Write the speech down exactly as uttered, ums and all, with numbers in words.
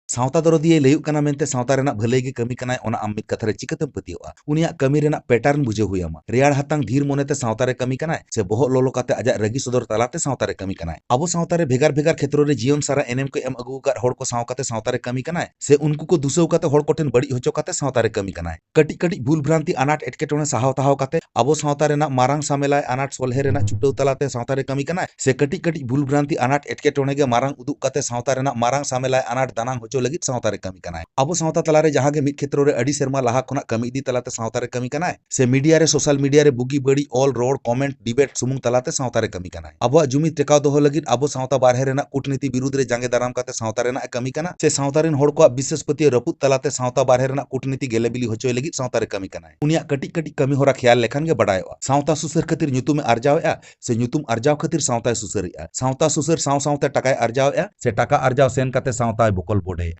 ᱥᱟᱶᱛᱟ ᱫᱚᱨᱚᱫᱤᱭᱟᱹᱭ ᱞᱟᱹᱭᱚᱜ ᱠᱟᱱᱟ ᱢᱮᱱᱛᱮ ᱥᱟᱶᱛᱟ ᱨᱮᱱᱟᱜ ᱵᱷᱟᱹᱞᱟᱹᱭ ᱜᱮ ᱠᱟᱹᱢᱤ ᱠᱟᱱᱟᱭ, ᱚᱱᱟ ᱟᱢ ᱢᱤᱫ ᱠᱟᱛᱷᱟ ᱨᱮ ᱪᱤᱠᱟᱹᱛᱮᱢ ᱯᱟᱹᱛᱭᱟᱹᱣᱟᱜᱼᱟ? ᱩᱱᱤᱭᱟᱜ ᱠᱟᱹᱢᱤ ᱨᱮᱱᱟᱜ pattern ᱵᱩᱡᱷᱟᱹᱣ ᱦᱩᱭ ᱟᱢᱟ᱾ ᱨᱮᱭᱟᱲ ᱦᱟᱛᱟᱝ ᱫᱷᱤᱨ ᱢᱚᱱᱮᱛᱮ ᱥᱟᱶᱛᱟ ᱨᱮ ᱠᱟᱹᱢᱤ ᱠᱟᱱᱟᱭ, ᱥᱮ ᱵᱚᱦᱚᱜ ᱞᱚᱞᱚ ᱠᱟᱛᱮ ᱟᱡᱟᱜ ᱨᱟᱹᱜᱤ ᱥᱚᱫᱚᱨ ᱛᱟᱞᱟᱛᱮ ᱥᱟᱶᱛᱟ ᱨᱮ ᱠᱟᱹᱢᱤ ᱠᱟᱱᱟᱭ? ᱟᱵᱚ ᱥᱟᱶᱛᱟ ᱨᱮ ᱵᱷᱮᱜᱟᱨ ᱵᱷᱮᱜᱟᱨ ᱠᱷᱮᱛᱨᱚ ᱨᱮ ᱡᱤᱭᱚᱱ ᱥᱟᱨᱟ ᱮᱱᱮᱢ ᱠᱚ ᱮᱢ ᱟᱹᱜᱩ ᱟᱠᱟᱫ ᱦᱚᱲ ᱠᱚ ᱥᱟᱶ ᱠᱟᱛᱮ ᱥᱟᱶᱛᱟ ᱨᱮ ᱠᱟᱹᱢᱤ ᱠᱟᱱᱟᱭ, ᱥᱮ ᱩᱱᱠᱩ ᱠᱚ ᱫᱩᱥᱟᱹᱣ ᱠᱟᱛᱮ ᱦᱚᱲ ᱠᱚᱴᱷᱮᱱ ᱵᱟᱹᱲᱤᱡ ᱦᱚᱪᱚ ᱠᱟᱛᱮ ᱥᱟᱶᱛᱟ ᱨᱮ ᱠᱟᱹᱢᱤ ᱠᱟᱱᱟᱭ? ᱠᱟᱹᱴᱤᱡ ᱠᱟᱹᱴᱤᱡ ᱵᱷᱩᱞ ᱵᱷᱨᱟᱱᱛᱤ ᱟᱱᱟᱴ ᱮᱴᱠᱮᱴᱚᱬᱮ ᱥᱟᱦᱟᱣ ᱛᱟᱦᱟᱣ ᱠᱟᱛᱮ ᱟᱵᱚ ᱥᱟᱶᱛᱟ ᱨᱮᱱᱟᱜ ᱢᱟᱨᱟᱝ ᱥᱟᱢᱮᱞᱟᱭ ᱟᱱᱟᱴ ᱥᱚᱞᱦᱮ ᱨᱮᱱᱟᱜ ᱪᱷᱩᱴᱟᱹᱣ ᱛᱟᱞᱟᱛᱮ ᱥᱟᱶᱛᱟ ᱨᱮ ᱠᱟᱹᱢᱤ ᱠᱟᱱᱟᱭ, ᱥᱮ ᱠᱟᱹᱴᱤᱡ ᱠᱟᱹᱴᱤᱡ ᱵᱷᱩᱞ ᱵᱷᱨᱟᱱᱛᱤ ᱟᱱᱟᱴ ᱮᱴᱠᱮᱴᱚᱬᱮ ᱜᱮ ᱢᱟᱨᱟᱝ ᱩᱫᱩᱜ ᱠᱟᱛᱮ ᱥᱟᱶᱛᱟ ᱨᱮᱱᱟᱜ ᱢᱟᱨᱟᱝ ᱥᱟᱢᱮᱞᱟᱭ ᱟᱱᱟᱴ ᱫᱟᱱᱟᱝ ᱦᱚᱪᱚ ᱞᱟᱹᱜᱤᱫ ᱥᱟᱶᱛᱟ ᱨᱮ ᱠᱟᱹᱢᱤ ᱠᱟᱱᱟᱭ? ᱟᱵᱚ ᱥᱟᱶᱛᱟ ᱛᱟᱞᱟᱨᱮ ᱡᱟᱦᱟᱸ ᱜᱮ ᱢᱤᱫ ᱠᱷᱮᱛᱨᱚ ᱨᱮ ᱟᱹᱰᱤ ᱥᱮᱨᱢᱟ ᱞᱟᱦᱟ ᱠᱷᱚᱱᱟᱜ ᱠᱟᱹᱢᱤ ᱤᱫᱤ ᱛᱟᱞᱟᱛᱮ ᱥᱟᱶᱛᱟ ᱨᱮ ᱠᱟᱹᱢᱤ ᱠᱟᱱᱟᱭ, ᱥᱮ ᱢᱤᱰᱤᱭᱟ ᱨᱮ, social media ᱨᱮ ᱵᱩᱜᱤ ᱵᱟᱹᱲᱤᱡ ᱚᱞ, ᱨᱚᱲ, comment, debate ᱥᱩᱢᱩᱝ ᱛᱟᱞᱟᱛᱮ ᱥᱟᱶᱛᱟ ᱨᱮ ᱠᱟᱹᱢᱤ ᱠᱟᱱᱟᱭ? ᱟᱵᱚᱣᱟᱜ ᱡᱩᱢᱤᱫ ᱴᱮᱠᱟᱣ ᱫᱚᱦᱚ ᱞᱟᱹᱜᱤᱫ ᱟᱵᱚ ᱥᱟᱶᱛᱟ ᱵᱟᱨᱦᱮ ᱨᱮᱱᱟᱜ ᱠᱩᱴᱱᱤᱛᱤ ᱵᱤᱨᱩᱫᱷ ᱨᱮ ᱡᱟᱸᱜᱮ ᱫᱟᱨᱟᱢ ᱠᱟᱛᱮ ᱥᱟᱶᱛᱟ ᱨᱮᱱᱟᱜ ᱮ ᱠᱟᱹᱢᱤ ᱠᱟᱱᱟ, ᱥᱮ ᱥᱟᱶᱛᱟ ᱨᱮᱱ ᱦᱚᱲ ᱠᱚᱣᱟᱜ ᱵᱤᱥᱥᱟᱹᱥ ᱯᱟᱹᱛᱭᱟᱹᱣ ᱨᱟᱹᱯᱩᱫ ᱛᱟᱞᱟᱛᱮ ᱥᱟᱶᱛᱟ ᱵᱟᱨᱦᱮ ᱨᱮᱱᱟᱜ ᱠᱩᱴᱱᱤᱛᱤ ᱜᱮᱞᱮ ᱵᱤᱞᱤ ᱦᱚᱪᱚᱭ ᱞᱟᱹᱜᱤᱫ ᱥᱟᱶᱛᱟ ᱨᱮ ᱠᱟᱹᱢᱤ ᱠᱟᱱᱟᱭ? ᱩᱱᱤᱭᱟᱜ ᱠᱟᱹᱴᱤᱡ ᱠᱟᱹᱴᱤᱡ ᱠᱟᱹᱢᱤ ᱦᱚᱨᱟ ᱠᱷᱮᱭᱟᱞ ᱞᱮᱠᱷᱟᱱ ᱜᱮ ᱵᱟᱰᱟᱭᱚᱜᱼᱟ᱾ ᱥᱟᱶᱛᱟ ᱥᱩᱥᱟᱹᱨ ᱠᱷᱟᱹᱛᱤᱨ ᱧᱩᱛᱩᱢᱮ ᱟᱨᱡᱟᱣᱮᱫᱼᱟ, ᱥᱮ ᱧᱩᱛᱩᱢ ᱟᱨᱡᱟᱣ ᱠᱷᱟᱹᱛᱤᱨ ᱥᱟᱶᱛᱟᱭ ᱥᱩᱥᱟᱹᱨᱮᱫᱼᱟ? ᱥᱟᱶᱛᱟ ᱥᱩᱥᱟᱹᱨ ᱥᱟᱶ ᱥᱟᱶᱛᱮ ᱴᱟᱠᱟᱭ ᱟᱨᱡᱟᱣᱮᱫᱼᱟ, ᱥᱮ ᱴᱟᱠᱟ ᱟᱨᱡᱟᱣ ᱥᱮᱱ ᱠᱟᱛᱮ ᱥᱟᱶᱛᱟᱭ ᱵᱚᱠᱚᱞ ᱵᱚᱰᱮ?